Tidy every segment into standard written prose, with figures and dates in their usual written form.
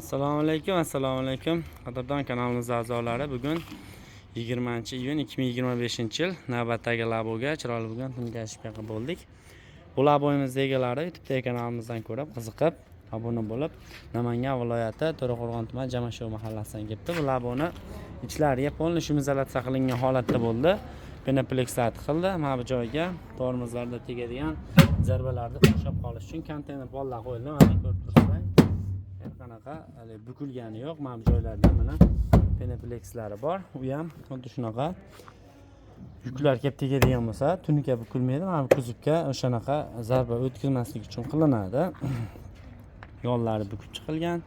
Assalomu alaykum, assalomu alaykum. Qadrdon kanalimiz a'zolari, bugun 20-iyun 2025-yil navbatdagi Laboga chiroyli bo'lgan tunuka bo'ldik. Bu Laboyimiz egalari YouTube'dagi kanalimizdan ko'rib, qiziqib, obuna bo'lib, Namangan viloyati To'raqo'rg'on tumani Jamashov mahallasidan kelibdi. Bu Laboni ichlariga полный шумоизоляция qilingan holatda bo'ldi. Penoplexlar tiqildi. Mana bu joyga tormozlarda tegadigan zarbalarni ushlab qolish uchun konteyner pollar qo'yildi. Mana ko'rib turibsizlar. Har qanaqa hali bukilgani yo'q. Mana bu joylarda mana penoplexlari bor. U ham xuddi shunaqa yuklar kelib tegadigan bo'lsa, tunuka bukilmaydi. Mana bu kuzovga o'shanaqa zarba o'tkazmaslik uchun qilinadi. Yollari bukib chiqilgan.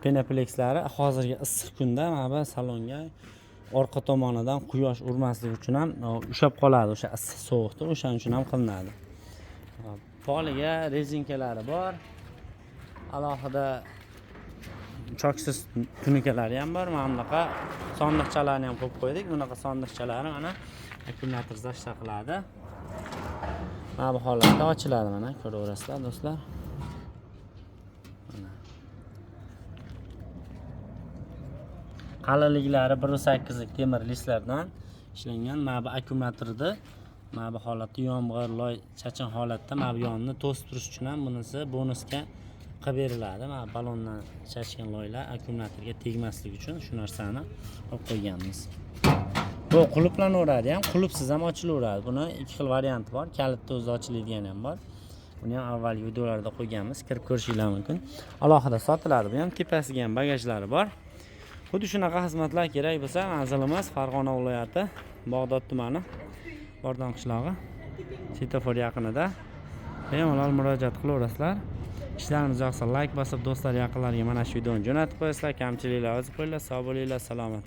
Penoplexlari hozirgi issiq kunda mana bu salonga orqa tomonidan quyosh urmasligi uchun ham ushlab qoladi o'sha issiq sovuqda, o'shaning uchun ham qilinadi. Hop, poliga rezinkalari bor. Alohida choksiz tunukalari ham bor. Mana bunaqa sondiqchalarni ham qo'yib qo'ydik. Bunaqa sondiqchalari mana akkumulyator защита qiladi. Mana bu holatda ochiladi, mana ko'raverasizlar, do'stlar. Mana. Qalinliklari 1.8lik temir listlardan ishlangan. Mana bu akkumulyatorni mana bu holatda yomg'ir, loy, chachin holatda mana bu yonni to'sib turish uchun ham bunisi bonusga qilib beriladi. Mana balondan chachgan loylar akkumulyatorga tegmasligi uchun shu narsani qilib qo'yganmiz. Bu qulflanaveradi ham, qulfsiz ham ochilaveradi. Buni ikki xil varianti bor. Kalitni o'zida ochiladigani ham bor. Buni ham avvalgi videolarda qo'yganmiz, kirib ko'rishinglar mumkin. Alohida sotiladi. Bu ham tepasiga ham bagajlari bor. Xuddi shunaqa xizmatlar kerak bo'lsa, manzilimiz Farg'ona viloyati, Bag'dod tumani, Bordon qishlog'i, svetofor yaqinida. Bemalol murojaat qilaverasizlar. Ishlarimiz yoqsa layk bosib, do'stlar, yaqinlarga mana shu videoni jo'natib qo'yasizlar. Kamchiliklar yozib qo'yinglar. Sog' bo'linglar, salomat.